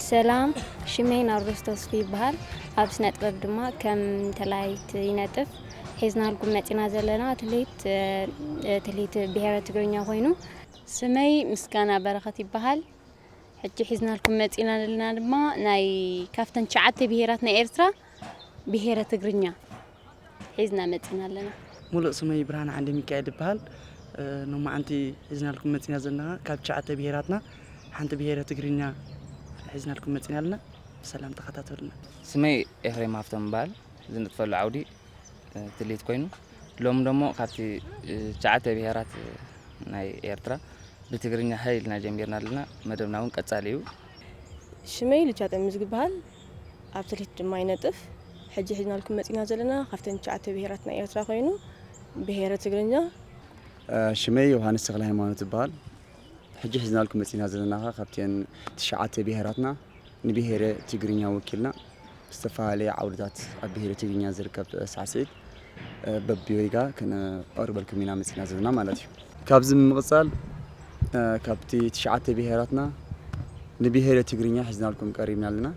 ሰላም፣ ሽመይ ናርዶስ ተስፉ ይበሃል። ኣብ ስነ ጥበብ ድማ ከም ተላይት ይነጥፍ። ሒዝናልኩም መጺና ዘለና ትልሂት፣ እ፣ ትልሂት ብሄረ ትግርኛ ኮይኑ። ስመይ ምስጋና በረኸት ይበሃል። ሕጂ ሒዝናልኩም መጺና ዘለና ድማ ናይ ካብተን ትሽዓተ ብሄራት ናይ ኤርትራ ብሄረ ትግርኛ ሒዝና መጺና ኣለና። ሙሉእ ስመይ ብርሃነ ዓንደ ሚካኤል ይበሃል። እ፣ ሎማዓንቲ ሒዝናልኩም መጺና ዘለና ካብ ትሽዓተ ብሄራትና ሓንቲ ብሄረ ትግርኛ ሒዝናልኩም መጺና ኣለና። ብሰላም ተኸታተሉና። ስመይ ኤፍሬም ሃፍቶም ይበሃል። ዝንጥፈሉ ዓውዲ፣ እ፣ ትልሂት ኮይኑ፣ ሎሚ ደሞ ካብቲ፣ እ፣ ትሽዓተ ብሄራት፣ እ፣ ናይ ኤርትራ ብትግርኛ ሃይ ኢልና ጀሚርና ኣለና። መደብና እውን ቀጻሊ እዩ። ሽመይ ልቻ ጠምዝ ዝበሃል፣ ኣብ ትልሂት ድማ ይነጥፍ። ሕጂ ሒዝናልኩም መጺና ዘለና ካብተን ትሽዓተ ብሄራት ናይ ኤርትራ ኮይኑ፣ ብሄረ ትግርኛ። እ፣ ሽመይ ዮሃንስ ተክለ ሃይማኖት ይበሃል። ሕጂ ሒዝናልኩም መጺና ዘለና ኸኣ ካብተን ትሽዓተ ብሄራትና ንብሄረ ትግርኛ ወኪልና ዝተፈላለየ ዓውድታት ኣብ ብሄረ ትግርኛ ዝርከብ ሳዕስዒት፣ እ፣ በብወይጋ ከነቕርበልኩም ኢና መጺና ዘለና ማለት እዩ። ካብዚ ብምቕጻል፣ እ፣ ካብቲ ትሽዓተ ብሄራትና ንብሄረ ትግርኛ ሒዝናልኩም ቀሪብና ኣለና።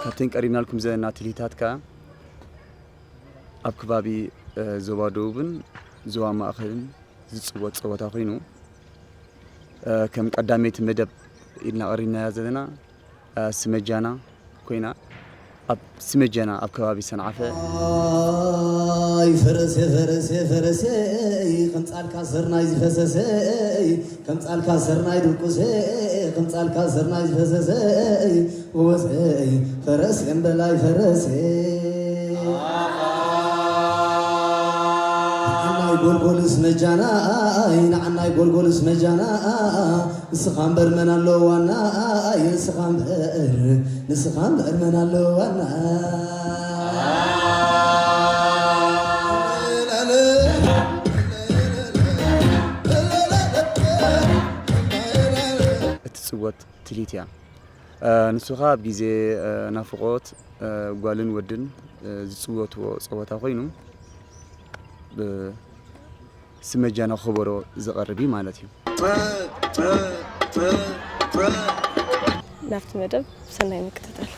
ካብተን ቀሪብናልኩም ዘለና ትልሂታት ከኣ ኣብ ከባቢ፣ እ፣ ዞባ ደቡብን ዞባ ማእከልን ዝጽወት ጸወታ ኮይኑ፣ እ፣ ከም ቀዳመይቲ መደብ ኢልና ቀሪብናያ ዘለና፣ እ፣ ስመጃና ኮይና፣ ኣብ ስመጃና ኣብ ከባቢ ሰንዓፈ። ኣይ ፈረሰ፣ ፈረሰ፣ ፈረሰ፣ ከም ጻልካ ስርናይ ዝፈሰሰ፣ ከም ጻልካ ስርናይ ድርቁሰ፣ ከም ጻልካ ስርናይ ዝፈሰሰ፣ ወሰይ ፈረስ እምበላይ ፈረስ። ንዓናይ ጎልጎልስ መጃናይ፣ ንዓናይ ጎልጎልስ መጃና። ንስኻ እምበር መን ኣሎ ዋናይ፣ ንስኻ እምበር፣ ንስኻ እምበር መን ኣሎ ዋናይ። እትጽወት ትልሂት እያ። እ፣ ንሱ ኸኣ ኣብ ግዜ፣ እ፣ ናፍቖት፣ እ፣ ጓልን ወድን፣ እ፣ ዝጽወትዎ ጸወታ ኮይኑ፣ ብስመጃና ከበሮ ዝቐርብ እዩ ማለት እዩ። ናብቲ መደብ ሰናይ ምክትታል።